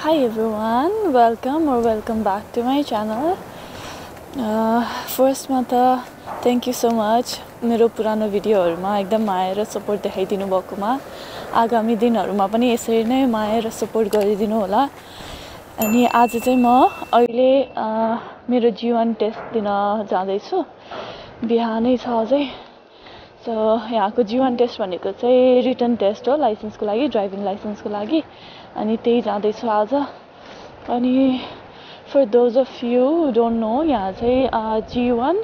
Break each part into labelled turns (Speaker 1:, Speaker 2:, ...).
Speaker 1: Hi everyone, welcome back to my channel. First mata, thank you so much मेरो पुरानो भिडियोहरुमा एकदम माया र support देखाइदिनु भएकोमा आगामी दिनहरुमा पनि यसरी नै माया र सपोर्ट गरिदिनु होला। अनि आज चाहिँ म अहिले मेरो जीवन टेस्ट दिन जाँदै छु। बिहानै छ अझै। सो यहाँको जीवन टेस्ट भनेको चाहिँ रिटन टेस्ट हो लाइसेन्सको लागि, ड्राइभिङ लाइसेन्सको लागि। अनि त्यही जाँदै छु आज। अनि for those of you who don't know, यहाँ चाहिँ G1,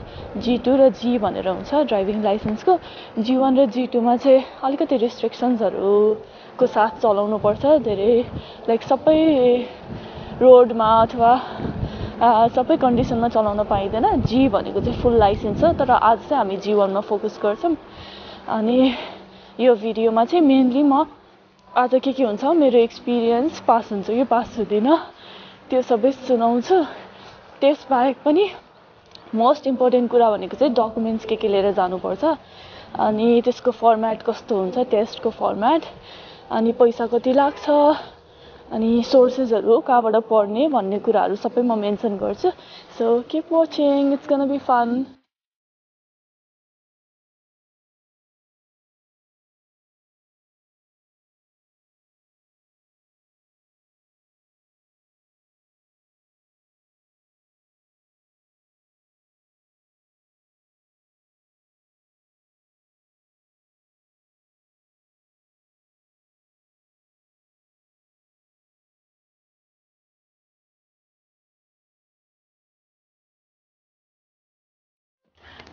Speaker 1: G2 र G भनेर हुन्छ ड्राइभिङ लाइसेन्सको। G1 र G2 मा चाहिँ अलिकति रिस्ट्रिक्सन्सहरुको साथ चलाउनु पर्छ। धेरै लाइक सबै रोडमा अथवा सबै कन्डिसनमा चलाउन पाइदैन। G भनेको चाहिँ फुल लाइसेन्स हो, तर आज चाहिँ हामी G1 मा फोकस गर्छौं। अनि यो भिडियोमा चाहिँ मेनली म आज के हुन्छ मेरो एक्सपिरियन्स पास हुन्छ कि पास हुँदैन त्यो सबै सुनाउँछु। त्यसबाहेक पनि मोस्ट इम्पोर्टेन्ट कुरा भनेको चाहिँ डकुमेन्ट्स के लिएर जानुपर्छ, अनि त्यसको फर्म्याट कस्तो हुन्छ, टेस्टको फर्म्याट, अनि पैसा कति लाग्छ, अनि सोर्सेसहरु कहाँबाट पढ्ने भन्ने कुराहरु सबै म मेन्सन गर्छु। So keep watching, it's gonna be fun.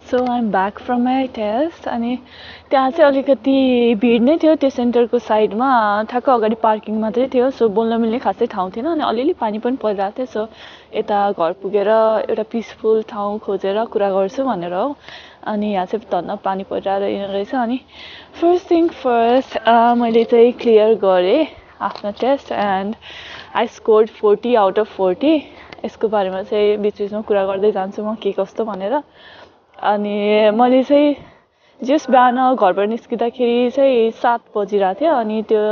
Speaker 1: So I'm back from my test. अनि त्यहाँ चाहिँ अलिकति भिड नै थियो त्यो सेन्टरको साइडमा, ठ्याक्क अगाडि पार्किङ मात्रै थियो। सो बोल्न मिल्ने खासै ठाउँ थिएन। अनि अलिअलि पानी पनि परिरहेको थियो। सो यता घर पुगेर एउटा पिसफुल ठाउँ खोजेर कुरा गर्छु भनेर हो। अनि यहाँ चाहिँ धन्न पानी परिरहेको रहेछ। अनि फर्स्ट थिङ फर्स्ट मैले चाहिँ क्लियर गरेँ आफ्नो test and I scored 40 out of 40। यसको बारेमा चाहिँ बिचबिचमा कुरा गर्दै जान्छु म के कस्तो भनेर। अनि मैले चाहिँ जस बिहान घरबाट निस्किँदाखेरि चाहिँ 7 बजिरहेको थियो। अनि त्यो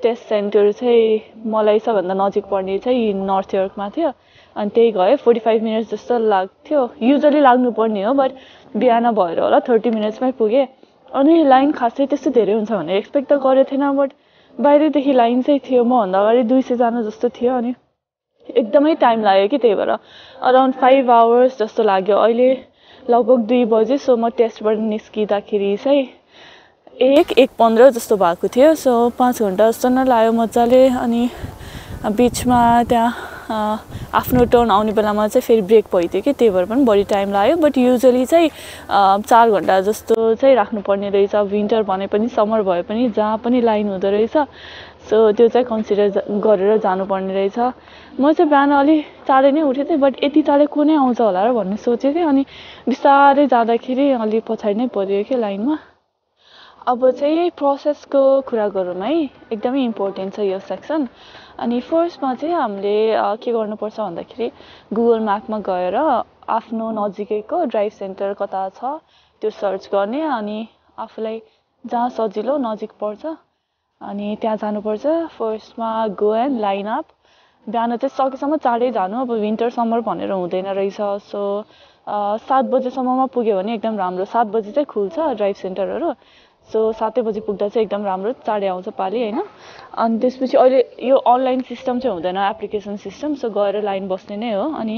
Speaker 1: टेस्ट सेन्टर चाहिँ मलाई सबभन्दा नजिक पर्ने चाहिँ नर्थ यर्कमा थियो। अनि त्यही गयो। 45 मिनट्स जस्तो लाग्थ्यो। युजुअली लाग्नु पर्ने हो, बट बिहान भएर होला 30 मिनट्समै पुगे। अनि लाइन खासै त्यस्तो धेरै हुन्छ भनेर एक्सपेक्ट त गरेको थिएन, बट बाहिरदेखि लाइन चाहिँ थियो। म भन्दा अगाडि 200 जना जस्तो थियो। अनि एकदमै टाइम लाग्यो कि, त्यही भएर अराउन्ड 5 आवर्स जस्तो लाग्यो। अहिले लगभग 2 बजे। सो म टेस्टबाट निस्किँदाखेरि चाहिँ 1:15 जस्तो भएको थियो। सो 5 घण्टा जस्तो नै लाग्यो मजाले। अनि बिचमा त्यहाँ आफ्नो टर्न आउने बेलामा चाहिँ फेरि ब्रेक भइदियो कि, त्यही भएर पनि बढी टाइम लाग्यो। बट युजुअली चाहिँ 4 घण्टा जस्तो चाहिँ राख्नुपर्ने रहेछ। विन्टर भने पनि समर भए पनि जहाँ पनि लाइन हुँदो रहेछ। सो त्यो चाहिँ कन्सिडर गरेर जानुपर्ने रहेछ। म चाहिँ बिहान अलि चाँडै नै उठेको थिएँ, बट यति चाँडै को नै आउँछ होला र भन्ने सोचेको थिएँ। अनि बिस्तारै जाँदाखेरि अलि पछाडि नै पऱ्यो कि लाइनमा। अब चाहिँ प्रोसेसको कुरा गरौँ है, एकदमै इम्पोर्टेन्ट छ यो सेक्सन। अनि फर्स्टमा चाहिँ हामीले के गर्नुपर्छ भन्दाखेरि गुगल म्यापमा गएर आफ्नो नजिकैको ड्राइभ सेन्टर कता छ त्यो सर्च गर्ने। अनि आफूलाई जहाँ सजिलो नजिक पर्छ अनि त्यहाँ जानुपर्छ। फर्स्टमा गो एन्ड लाइन अप। बिहान चाहिँ सकेसम्म चाँडै जानु, अब विन्टर समर भनेर हुँदैन रहेछ। सो 7 बजेसम्ममा पुग्यो भने एकदम राम्रो। 7 बजे चाहिँ खुल्छ ड्राइभ सेन्टरहरू। सो 7 बजे पुग्दा चाहिँ एकदम राम्रो, चाँडै आउँछ पाली होइन। अनि त्यसपछि अहिले यो अनलाइन सिस्टम चाहिँ हुँदैन, एप्लिकेसन सिस्टम। सो गएर लाइन बस्ने नै हो। अनि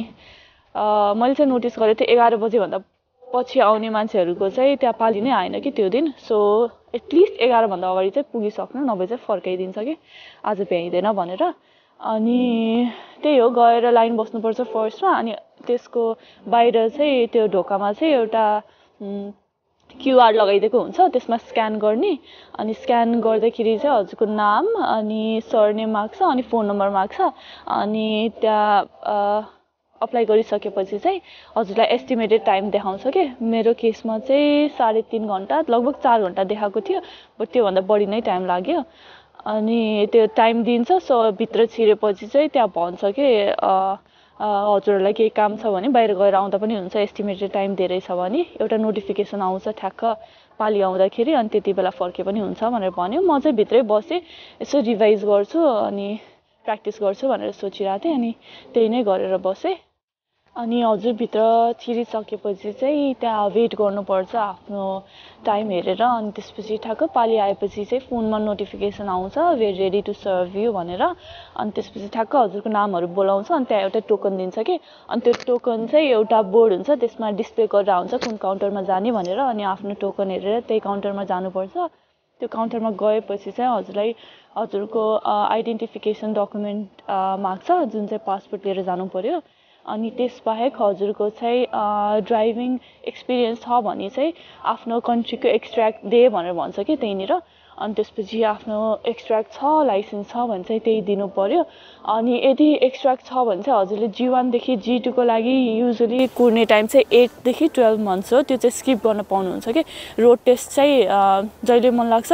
Speaker 1: मैले चाहिँ नोटिस गरेको थिएँ 11 बजेभन्दा पछि आउने मान्छेहरूको चाहिँ त्यहाँ पाली नै आएन कि त्यो दिन। सो एटलिस्ट 11 भन्दा अगाडि चाहिँ पुगिसक्नु, नभए चाहिँ फर्काइदिन्छ कि आज भ्याइँदैन भनेर। अनि त्यही हो, गएर लाइन बस्नुपर्छ फर्स्टमा। अनि त्यसको बाहिर चाहिँ त्यो ढोकामा चाहिँ एउटा क्युआर लगाइदिएको हुन्छ, त्यसमा स्क्यान गर्ने। अनि स्क्यान गर्दाखेरि चाहिँ हजुरको नाम अनि सरनेम माग्छ, अनि फोन नम्बर माग्छ। अनि त्यहाँ अप्लाई गरिसकेपछि चाहिँ हजुरलाई एस्टिमेटेड टाइम देखाउँछ कि। मेरो केसमा चाहिँ 3.5 घण्टा लगभग 4 घण्टा देखाएको थियो, बट त्योभन्दा बढी नै टाइम लाग्यो। अनि त्यो टाइम दिन्छ। सो भित्र छिरेपछि चाहिँ त्यहाँ भन्छ कि हजुरहरूलाई केही काम छ भने बाहिर गएर आउँदा पनि हुन्छ, एस्टिमेटेड टाइम धेरै छ भने एउटा नोटिफिकेसन आउँछ ठ्याक्क पाली आउँदाखेरि, अनि त्यति बेला फर्के पनि हुन्छ भनेर भन्यो। म चाहिँ भित्रै बसेँ, यसो रिभाइज गर्छु अनि प्र्याक्टिस गर्छु भनेर सोचिरहेको थिएँ अनि त्यही नै गरेर बसेँ अनि हजुरभित्र छिरिसकेपछि चाहिँ त्यहाँ वेट गर्नुपर्छ आफ्नो टाइम हेरेर अनि त्यसपछि ठ्याक्क पाली आएपछि चाहिँ फोनमा नोटिफिकेसन आउँछ we are ready to serve you भनेर अनि त्यसपछि ठ्याक्क हजुरको नामहरू बोलाउँछ अनि त्यहाँ एउटा टोकन दिन्छ कि अनि त्यो टोकन चाहिँ एउटा बोर्ड हुन्छ त्यसमा डिस्प्ले गरेर हुन्छ कुन काउन्टरमा जाने भनेर अनि आफ्नो टोकन हेरेर त्यही काउन्टरमा जानुपर्छ त्यो काउन्टरमा गएपछि चाहिँ हजुरलाई हजुरको आइडेन्टिफिकेसन डकुमेन्ट माग्छ जुन चाहिँ पासपोर्ट लिएर जानु पर्यो अनि त्यसबाहेक हजुरको चाहिँ ड्राइभिङ एक्सपिरियन्स छ भने चाहिँ आफ्नो कन्ट्रीको एक्सट्र्याक्ट दे भनेर भन्छ कि त्यहीँनिर अनि त्यसपछि आफ्नो एक्सट्र्याक्ट छ लाइसेन्स छ भने चाहिँ त्यही दिनु पर्यो अनि यदि एक्सट्र्याक्ट छ भने चाहिँ हजुरले G1 देखि G2 को लागि युजली कुर्ने टाइम चाहिँ 8 देखि 12 मन्थ्स हो त्यो चाहिँ स्किप गर्न पाउनुहुन्छ कि रोड टेस्ट चाहिँ जहिले मन लाग्छ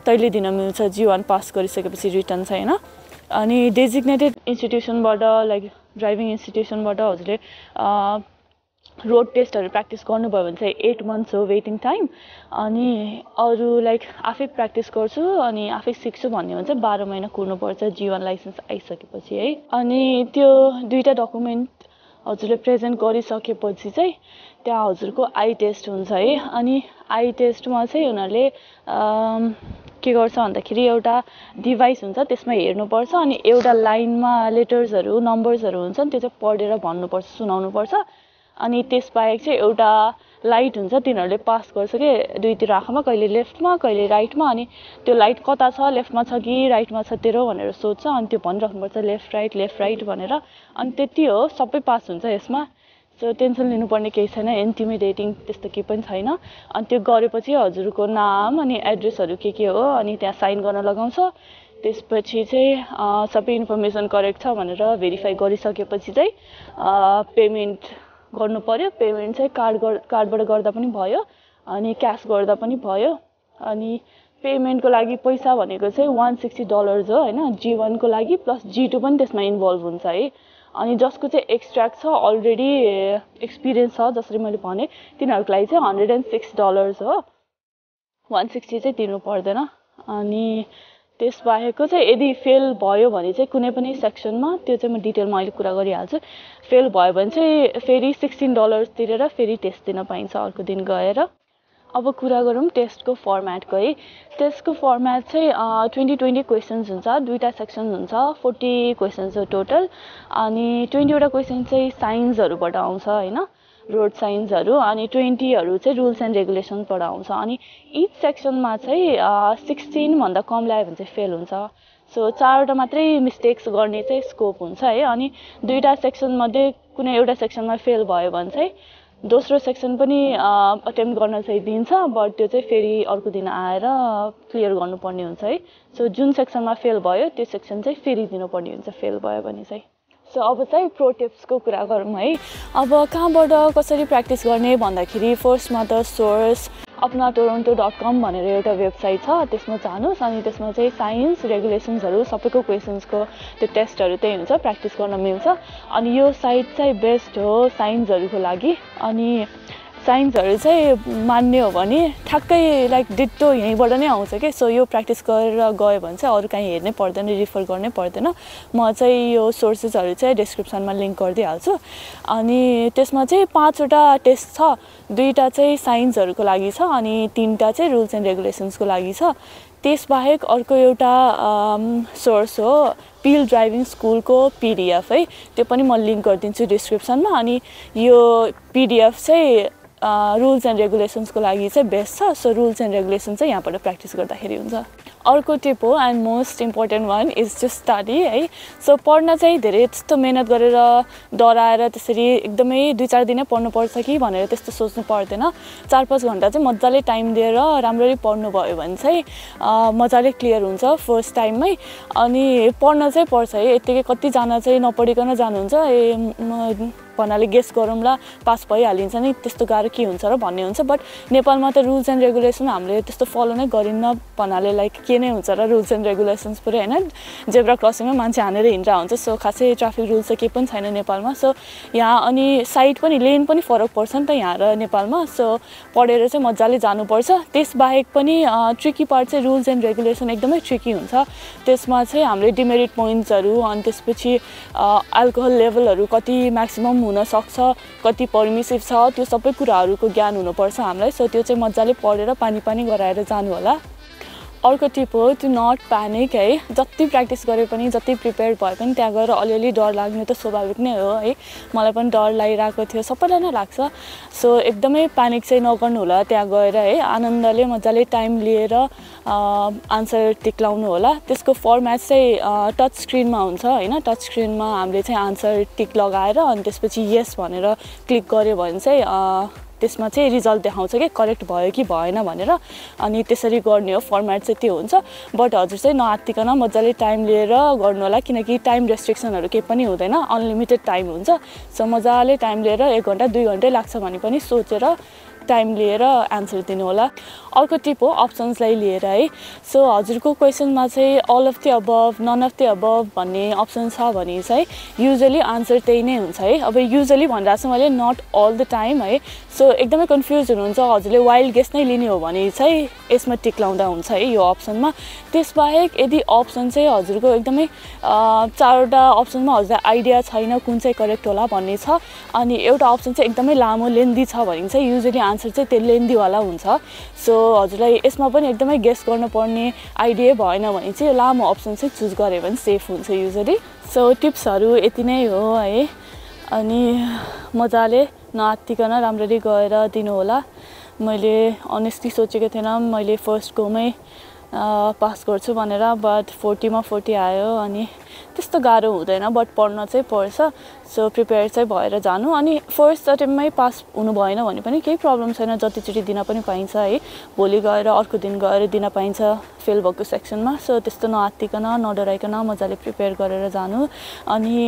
Speaker 1: तहिले दिन मिल्छ G1 पास गरिसकेपछि रिटर्न चाहिँ हैन अनि डेजिग्नेटेड इन्स्टिट्युसनबाट लाइक ड्राइभिङ इन्स्टिट्युसनबाट हजुरले रोड टेस्टहरू प्र्याक्टिस गर्नुभयो भने चाहिँ 8 मन्थ्स हो वेटिङ टाइम अनि अरू लाइक आफै प्र्याक्टिस गर्छु अनि आफै सिक्छु भन्ने हो भने चाहिँ 12 महिना कुर्नुपर्छ G1 लाइसेन्स आइसकेपछि है अनि त्यो दुईटा डकुमेन्ट हजुरले प्रेजेन्ट गरिसकेपछि चाहिँ त्यहाँ हजुरको आई टेस्ट हुन्छ है अनि आई टेस्टमा चाहिँ उनीहरूले के गर्छ भन्दाखेरि एउटा डिभाइस हुन्छ त्यसमा हेर्नुपर्छ अनि एउटा लाइनमा लेटर्सहरू नम्बर्सहरू हुन्छ नि त्यो चाहिँ पढेर भन्नुपर्छ सुनाउनुपर्छ अनि त्यसबाहेक चाहिँ एउटा लाइट हुन्छ तिनीहरूले पास गर्छ कि दुईतिर आँखामा कहिले लेफ्टमा कहिले राइटमा अनि त्यो लाइट कता छ लेफ्टमा छ कि राइटमा छ तेरो भनेर सोध्छ अनि त्यो भनिराख्नुपर्छ लेफ्ट राइट भनेर अनि त्यति हो सबै पास हुन्छ यसमा सो टेन्सन लिनुपर्ने केही छैन इन्टिमिडेटिङ त्यस्तो केही पनि छैन अनि त्यो गरेपछि हजुरको नाम अनि एड्रेसहरू के हो अनि त्यहाँ साइन गर्न लगाउँछ त्यसपछि चाहिँ सबै इन्फर्मेसन करेक्ट छ भनेर भेरिफाई गरिसकेपछि चाहिँ पेमेन्ट गर्नु पर्यो पेमेन्ट चाहिँ कार्डबाट गर्दा पनि भयो अनि क्यास गर्दा पनि भयो अनि पेमेन्टको लागि पैसा भनेको चाहिँ $160 हो हैन G1 को लागि प्लस G2 पनि त्यसमा इन्भल्भ हुन्छ है अनि जसको चाहिँ एक्सट्र्याक्ट छ अलरेडी एक्सपिरियन्स छ जसरी मैले भने तिनीहरूको लागि चाहिँ $106 हो 160 चाहिँ तिर्नु पर्दैन अनि त्यसबाहेकको चाहिँ यदि फेल भयो भने चाहिँ कुनै पनि सेक्सनमा त्यो चाहिँ म डिटेलमा अहिले कुरा गरिहाल्छु फेल भयो भने चाहिँ फेरि $16 तिरेर फेरि टेस्ट दिन पाइन्छ अर्को दिन गएर अब कुरा गरौँ टेस्टको फर्म्याटको है टेस्टको फर्म्याट चाहिँ 20 क्वेसन्स हुन्छ दुईटा सेक्सन हुन्छ 40 क्वेसन्स हो टोटल अनि 20 वटा क्वेसन चाहिँ साइन्सहरूबाट आउँछ हैन रोड साइन्सहरू अनि 20हरू चाहिँ रुल्स एन्ड रेगुलेसन्सबाट आउँछ अनि इच सेक्सनमा चाहिँ 16 भन्दा कम ल्यायो भने चाहिँ फेल हुन्छ सो 4वटा मात्रै मिस्टेक्स गर्ने चाहिँ स्कोप हुन्छ है अनि दुईटा सेक्सन मध्ये कुनै एउटा सेक्सनमा फेल भयो भने चाहिँ दोस्रो सेक्सन पनि अटेम्प्ट गर्न चाहिँ दिन्छ बट त्यो चाहिँ फेरि अर्को दिन आएर क्लियर गर्नुपर्ने हुन्छ है सो जुन सेक्सनमा फेल भयो त्यो सेक्सन चाहिँ फेरि दिनुपर्ने हुन्छ फेल भयो भने चाहिँ सो अब चाहिँ प्रो टिप्सको कुरा गरौँ है अब कहाँबाट कसरी प्र्याक्टिस गर्ने भन्दाखेरि फर्स्टमा त सोर्स apnatoronto.com भनेर एउटा वेबसाइट छ त्यसमा जानुहोस् अनि त्यसमा चाहिँ साइन्स रेगुलेसन्सहरू सबैको क्वेसन्सको त्यो टेस्टहरू त्यही हुन्छ प्र्याक्टिस गर्न मिल्छ अनि यो साइट चाहिँ बेस्ट हो साइन्सहरूको लागि अनि साइन्सहरू चाहिँ मान्ने हो भने ठ्याक्कै लाइक डिट्टो यहीँबाट नै आउँछ के सो यो प्र्याक्टिस गरेर गयो भने चाहिँ अरू कहीँ हेर्नै पर्दैन रिफर गर्नै पर्दैन म चाहिँ यो सोर्सेसहरू चाहिँ डिस्क्रिप्सनमा लिङ्क गरिदिइहाल्छु अनि त्यसमा चाहिँ 5वटा टेस्ट छ 2टा चाहिँ साइन्सहरूको लागि छ अनि 3टा चाहिँ रुल्स एन्ड रेगुलेसन्सको लागि छ त्यसबाहेक अर्को एउटा सोर्स हो पिल ड्राइभिङ स्कुलको PDF है त्यो पनि म लिङ्क गरिदिन्छु डिस्क्रिप्सनमा अनि यो PDF चाहिँ रुल्स एन्ड रेगुलेसन्सको लागि चाहिँ बेस्ट छ सो रुल्स एन्ड रेगुलेसन चाहिँ यहाँबाट प्र्याक्टिस गर्दाखेरि हुन्छ अर्को टिप हो and most important one is to study है सो पढ्न चाहिँ धेरै त्यस्तो मेहनत गरेर डराएर त्यसरी एकदमै 2-4 दिनै पढ्नुपर्छ कि भनेर त्यस्तो सोच्नु पर्दैन 4-5 घण्टा चाहिँ मजाले टाइम दिएर राम्ररी पढ्नु भयो भने चाहिँ मजाले क्लियर हुन्छ फर्स्ट टाइममै अनि पढ्न चाहिँ पर्छ है यतिकै कतिजना चाहिँ नपढिकन जानुहुन्छ भन्नाले गेस गरौँला पास भइहालिन्छ नि त्यस्तो गाह्रो के हुन्छ र भन्ने हुन्छ बट नेपालमा त रुल्स एन्ड रेगुलेसन हामीले त्यस्तो फलो नै गरिन्न भन्नाले लाइक के नै हुन्छ र रुल्स एन्ड रेगुलेसन्स पुरै हैन जेब्रा क्रसिङमा मान्छे हानेर हिँड्रा हुन्छ सो खासै ट्राफिक रुल्स चाहिँ केही पनि छैन नेपालमा सो यहाँ अनि साइड पनि लेन पनि फरक पर्छ नि त यहाँ र नेपालमा सो पढेर चाहिँ मजाले जानुपर्छ त्यसबाहेक पनि ट्रिकी पार्ट चाहिँ रुल्स एन्ड रेगुलेसन एकदमै ट्रिकी हुन्छ त्यसमा चाहिँ हामीले डिमेरिट पोइन्ट्सहरू अनि त्यसपछि अल्कोहल लेभलहरू कति म्याक्सिमम हुन सक्छ कति परमिसिभ छ त्यो सबै कुराहरूको ज्ञान हुनुपर्छ हामीलाई सो त्यो चाहिँ मजाले पढेर पानी गराएर जानु होला अर्को टिप हो टु नट प्यानिक है जति प्र्याक्टिस गरे पनि जति प्रिपेयर भए पनि त्यहाँ गएर अलिअलि डर लाग्ने त स्वाभाविक नै हो है मलाई पनि डर लागिरहेको थियो सबैलाई नै लाग्छ सो एकदमै प्यानिक चाहिँ नगर्नु होला त्यहाँ गएर है आनन्दले मजाले टाइम लिएर आन्सर टिक लाउनु होला त्यसको फर्मेट चाहिँ टच स्क्रिनमा हुन्छ हैन टच स्क्रिनमा हामीले चाहिँ आन्सर टिक लगाएर अनि त्यसपछि यस भनेर क्लिक गर्यो भने चाहिँ त्यसमा चाहिँ रिजल्ट देखाउँछ कि करेक्ट भयो कि भएन भनेर अनि त्यसरी गर्ने हो फर्मेट चाहिँ त्यो हुन्छ बट हजुर चाहिँ नआत्तिकन मजाले टाइम लिएर गर्नु होला किनकि टाइम रेस्ट्रिक्सनहरू केही पनि हुँदैन अनलिमिटेड टाइम हुन्छ सो मजाले टाइम लिएर 1 घण्टा 2 घण्टै लाग्छ भने पनि सोचेर टाइम लिएर आन्सर दिनु होला अर्को टिप हो अप्सन्सलाई लिएर है सो हजुरको क्वेसनमा चाहिँ all of the above none of the above भन्ने अप्सन छ भने चाहिँ युजुअली आन्सर त्यही नै हुन्छ है अब युजुअली भनिरहेको छु मैले नट अल द टाइम है सो एकदमै कन्फ्युज हुनुहुन्छ हजुरले वाइल्ड गेस नै लिने हो भने चाहिँ यसमा टिक लाउँदा हुन्छ है यो अप्सनमा त्यसबाहेक यदि अप्सन चाहिँ हजुरको एकदमै 4वटा अप्सनमा हजुरलाई आइडिया छैन कुन चाहिँ करेक्ट होला भन्ने छ अनि एउटा अप्सन चाहिँ एकदमै लामो लेन्दी छ भने चाहिँ युजुअली आन्सर चाहिँ त्यो लेन्दीवाला हुन्छ सो हजुरलाई यसमा पनि एकदमै गेस गर्नुपर्ने आइडिया भएन भने चाहिँ यो लामो अप्सन चाहिँ चुज गऱ्यो भने सेफ हुन्छ युजुअली सो टिप्सहरू यति नै हो है अनि मजाले नआत्तिकन राम्ररी गएर दिनु होला मैले अनेस्टली सोचेको थिएन मैले फर्स्ट गोमै पास गर्छु भनेर बट 40 मा 40 आयो अनि त्यस्तो गाह्रो हुँदैन बट पढ्न चाहिँ पर्छ सो प्रिपेयर चाहिँ भएर जानु अनि फर्स्ट अटेम्पमै पास हुनु भएन भने पनि केही प्रब्लम छैन जतिचोटि दिन पनि पाइन्छ है भोलि गएर अर्को दिन गएर दिन पाइन्छ फेल भएको सेक्सनमा सो त्यस्तो नआत्तिकन नडराइकन मजाले प्रिपेयर गरेर जानु अनि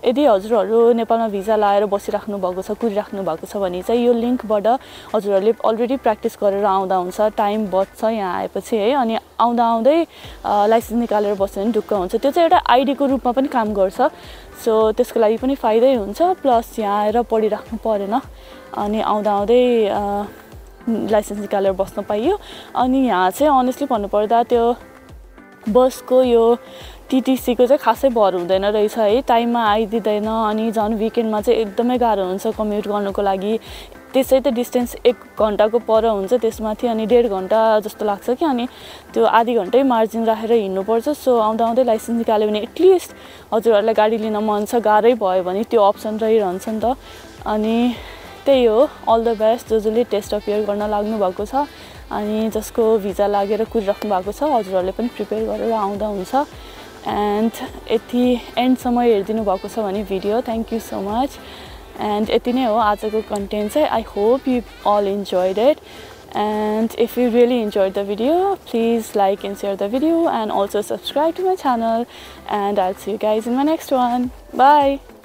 Speaker 1: यदि हजुरहरू नेपालमा भिजा लाएर बसिराख्नु भएको छ कुरिराख्नु भएको छ भने चाहिँ यो लिंकबाट हजुरहरूले अलरेडी प्र्याक्टिस गरेर आउँदा हुन्छ टाइम बच्छ यहाँ आएपछि है अनि आउँदा आउँदै लाइसेन्स निकालेर बस्यो भने ढुक्क हुन्छ त्यो चाहिँ एउटा आइडीको रूपमा पनि काम गर्छ सो त्यसको लागि पनि फाइदै हुन्छ प्लस यहाँ आएर पढिराख्नु परेन अनि आउँदा आउँदै लाइसेन्स निकालेर बस्न पाइयो अनि यहाँ चाहिँ अनेस्टली भन्नुपर्दा त्यो बसको यो टीटीसी को चाहिँ खासै भर हुँदैन रहेछ है टाइममा आइदिदैन अनि झन् विकेन्डमा चाहिँ एकदमै गाह्रो हुन्छ कम्युट गर्नको लागि त्यसै त डिस्टेन्स 1 घण्टाको पर हुन्छ त्यसमाथि अनि 1.5 घण्टा जस्तो लाग्छ कि अनि त्यो आधी घण्टै मार्जिन राखेर हिँड्नुपर्छ सो आउँदा आउँदै लाइसेन्स निकाल्यो भने एटलिस्ट हजुरहरूलाई गाडी लिन मन छ गाह्रै भयो भने त्यो अप्सन रहिरहन्छ नि त अनि त्यही हो अल द बेस्ट जसले टेस्ट अपियर गर्न लाग्नु भएको छ अनि जसको भिजा लागेर कुरिराख्नु भएको छ हजुरहरूले पनि प्रिपेयर गरेर आउँदा हुन्छ एन्ड यति एन्डसम्म हेरिदिनु भएको छ भने video thank you so much and यति नै हो आजको कन्टेन्ट चाहिँ I hope you all enjoyed it and if you really enjoyed the video please like and share the video and also subscribe to my channel and I'll see you guys in my next one. Bye.